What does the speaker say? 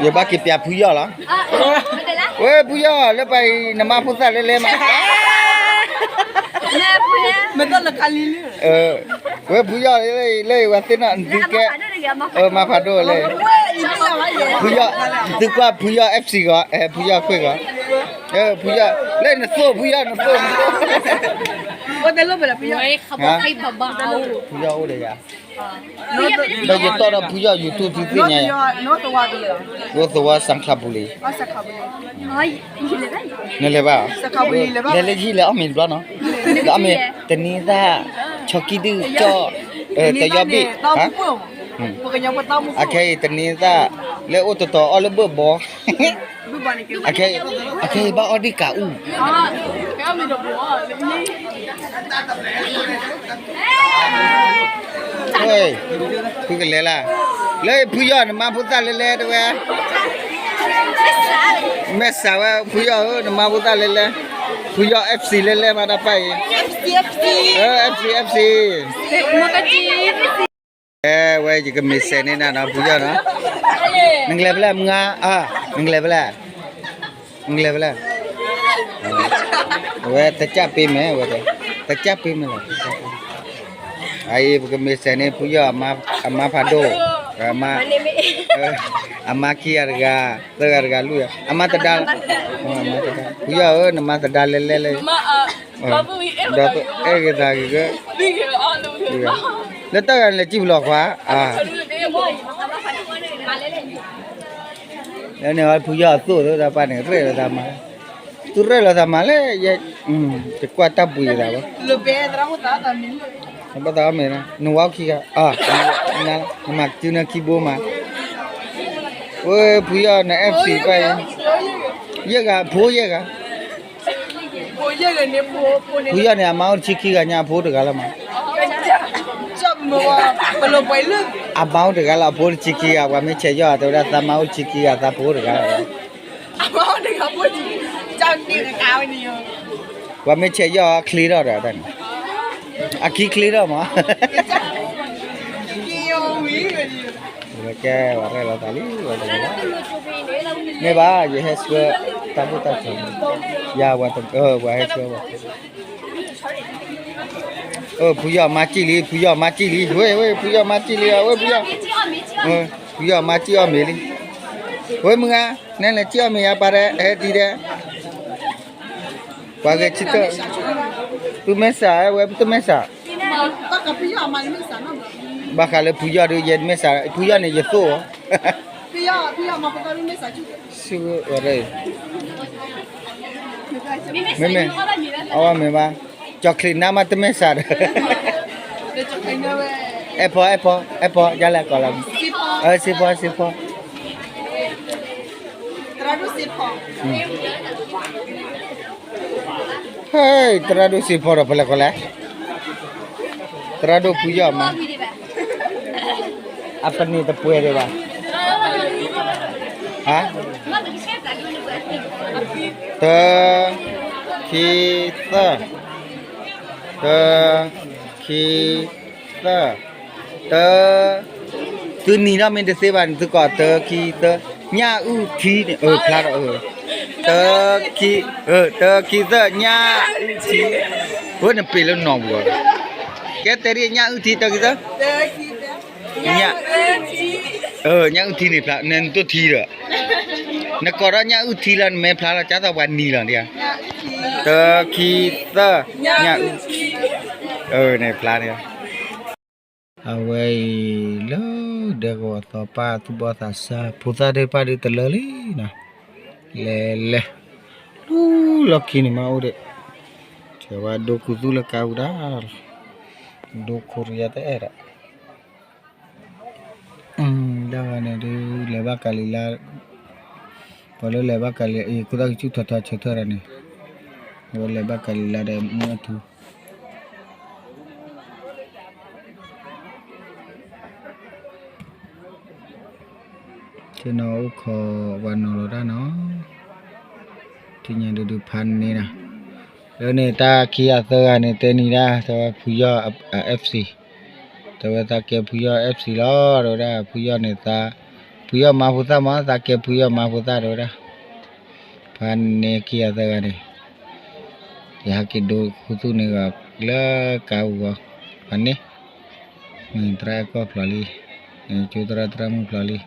ယဘၣ်က့ၤပျးဖုယီၢ်လီၤ. ဝဲဖုယီၢ်လၢပှၤအံၤ နမါဖိသၣ်လဲလဲမး, ဝဲဖုယီၢ်လၢ လၢဝဲသ့ၣ်နီၣ်နသုကဲ, မါဖးဒိၣ်လၢ ဖုယီၢ်, သုကွၢ်ဖုယီၢ် FC ဂီၤ, ဖုယီၢ်ခွဲးဂီၤ, ဖုယီၢ် လၢနသိၣ် ဖုယီၢ်နသိၣ်နသိၣ်, ဖုယီၢ်အိၣ်ဒီးယၤ, ဒီးယတီၣ်ဒီးဖုယီၢ် YouTube သုသ့ၣ်ညါယၤ, အိၣ်သဝီစၣ်ခလၢ်ပူၤလံ, နလဲၤဘၣ်, လဲၤလၢဟံၣ်လဲၤအီၣ်မ့ၤတဘျီနီၤ, လဲၤအီၣ်မ့ၤ, တနံၤသၣ်, ဆီကံဒုၣ်ကၠီၣ်, တယီဘ့ၣ်, အခဲအံၤတနံၤသၣ်, လၢအိၣ်တတီၤအီၣ်လၢဘၢၣ်ဘီ, အခဲအံၤဘၣ်အီၣ်ဒံးကးအူၣ်, ဖုကလဲၤလၢ်, လၢဖုယီၢ်နမါဖိသၣ်လဲလဲတဲဝဲ, မဲာ်စးဝဲဖုယီၢ်ဧၢ နမါဖိသၣ်လဲလဲ, ဖုယီၢ် FC လဲလဲမးတၢ်ပၢ်အံၤ, FC FC, ဝဲယကမ့ၢ်စဲးန့ၢ်နၤနီၤ ဖုယီၢ်နီၤ, နကလဲၤဖဲလဲၣ်မုၢ်ဂၤ, နကလဲၤဖဲလဲၣ်, နကလဲၤဖဲလဲၣ်, အဝဲတကၢ်ပ့ၤမဲာ်ဝဲ, တကၢ်ပ့ၤမဲာ်လီၤ, အအံၤပကမ့ၢ်စဲးန့ၢ်ဖုယီၢ်အမါဖးဒိၣ်, အမါ, အမါခံဂၤတဂၤ, သၢဂၤတဂၤလွံၢ်ဂၤ, အမါတဒါ, ဖုယီၢ်ဧၢ နမါတဒါလဲလဲလၢ, ဒီးအဲၣ်ဂ့ၤသးဂ့ၤက, လၢတၢ်ဂၤန့ၣ်လဲၤစံၣ်ပလီၢ်ခွါ, လၢန့ၣ်ဖုယီၢ်အသိၣ်သပၢ်န့ၣ် ရဲၣ်လီၤသးမၤ, သုရဲၣ်လီၤသးမၤလၢ, ယကွၢ်တၢ်ပှ့ၤသးဘၣ်, ဘၣ်သးအီၣ်မ့ၤ, နဝါခံဂၤ, နမၤကစုနၢခံဘိမး, ဝဲဖုယီၢ်န FC ပၢ်, ယဲၢ်ဂၤ ဖိယဲၢ်ဂၤ ဖုယီၢ်န့ၣ် အမါအိၣ်တဆံခံဂၤညါ အဖိတဂၤလီၤမး, အမါအိၣ်တဂၤလီၤ အဖိတဆံခံဂၤ, ပှၤမ့ၢ်ဆဲးယီၢ်တဲဝဲဒၣ် သးမါအိၣ်တဆံခံဂၤ သးဖိတဂၤလီၤ, ပှၤမ့ၢ်ဆဲးယီၢ်အချ့ထီၣ်ဒီးတၢ်န့ၣ်, အခံချ့ထီၣ်မး, ကဲဝဲရဲၣ်လီၤသးလံ, မ့ၢ်ဘၣ် ယဟဲဆှၢ, တၢ်ဘိၣ်တၢ်စၢၤ, ယၤဝဲ, ပှၤဟဲဆှၢဝဲ ဖုယီၢ်မါစံၣ်လံ ဖုယီၢ်မါစံၣ်လံ ဝဲ ဝဲ ဖုယီၢ်မါစံၣ်လံ ဝဲ ဖုယီၢ်, ဖုယီၢ်မါစံၣ်အီၣ်မ့ၤလံ, ဝဲမုၢ်ဂၤ, နဲလဲၤစံၣ်အီၣ်မ့ၤယၤပၢ်ဒဲး ဟဲတံၤဒဲး, ပှၤဂဲၤဆံတၢၢ်, သုမဲာ်ဆှး ဝဲသုမဲာ်ဆှး, ဘၣ်ဃးလၢဖုယီၢ်ဒုး ယဲတမဲာ်ဆှး ဖုယီၢ်န့ၣ်ယသိၣ်ဧါ, မ့မ့ၢ်, အဝဲမ့ၢ်ဘၣ်, ကၠီၤချံးနါမးတမဲာ်ဆှးဒီး, အဲၣ်ဖီ အဲၣ်ဖီ အဲၣ်ဖီ ယါလဲၣ်ကီးလီၤ, စ့ဖီ စ့ဖီ, ဟဲ, သရၣ်ဒိၣ်စ့ဖီဒီး ဖဲလဲၣ်ကီးလဲၣ်, သရၣ်ဒိၣ်ဖုယီၢ်မး, အပန့ၣ်တပှဲၤဒံးဘၣ်, ဟါ, တၢ, ခံ, သၢ, တၢ, ခံ, သၢ, တၢ, သုနံၤထီၣ်မ့ၢ်တသ့ဘၣ်န့ၣ် သုကိးတၢ ခံ သၢ, ညၣ်အုၣ်ထံန့ၣ် အၢ ဖျါထီၣ်, တၢ, ခံ, တၢ ခံ သၢ ညၣ်အုၣ်ထံ, ဝဲနပ့ၤလၢနီၢ်ပူၤလီၤ, ကဲတဲဒ်ညၣ်အုၣ်ထံ တၢ ခံ သၢ, ညၣ်, ညၣ်အုၣ်ထံန့ၣ်ဖျါ နနတိၢ်ထံဒီး, နကိးထီၣ်ညၣ်အုၣ်ထံလၢနမဲာ်ဖျါလီၤ ကၢ်သိးပှၤနံၤလီၤဒ်ဧါ, တၢ ခံ သၢ, ညၣ်အုၣ်ထံ, န့ၣ်ဖျါန့ၣ် အဝဲအံၤလၢဒဲကဝီၤသီပၢ်သူၣ်ဘီၣ်သးစၢ် ဖိသၣ်သ့ၣ်တဖၣ်ဒုးတလၢလံနီၤ, လဲၤလဲၤ, လူလီၢ်ခံန့ၣ်မးအိၣ်ဒီး, ဆဲးဝဲဒိခူသူၣ်လၢကါပူၤဒၣ်, ဒိခူရံယါတအဲၣ်ဒီး, ဒ်ဝဲန့ၣ်ဒုး လဲၤဘၣ်ကးလံၤလါ, ပှၤလၢလဲၤဘၣ်ကးလံၤ အံၤ ခိၣ်သၣ်ကဆူၣ်ထီထီဆၢထၢၣ်တၢ်န့ၣ်, အဝဲလဲၤဘၣ်ကးလံၤလါဒီးမုၢ်အထူ ကနီၤအိၣ်ခိးပှၤနီၤလီၤတၢ်နီၤ, ထံၣ်ညါဒုးဒုးဖးန့ၢ်နီၤ, လၢန့ၣ်တၢ်ခံဂၤသၢဂၤန့ၣ် တဲနံၤဒၣ် တဲဝဲဖုယီၢ်အ FC, တဲဝဲသးကဲဖုယီၢ် FC လီၤ, တဲဝဲဒၣ်ဖုယီၢ်န့ၣ်သး, ဖ ပှ့ၤအီၣ်မါဖိသၣ်မး သးကဲပှ့ၤအီၣ်မါဖိသၣ်တဲဝဲဒၣ်, ပှၤန့ၢ်ခံဂၤသၢဂၤန့ၣ်, ယဟဲက့ၤဒိခူသူၣ်န့ၢ်ဂီၤလၢကါအူဂီၤ, ပှၤန့ၣ်, သရၣ်အဲၣ်ကီၢ်ဖျိးလံ, ကၠိသရၣ်သရၣ်မုၣ်ဖျိးလံ,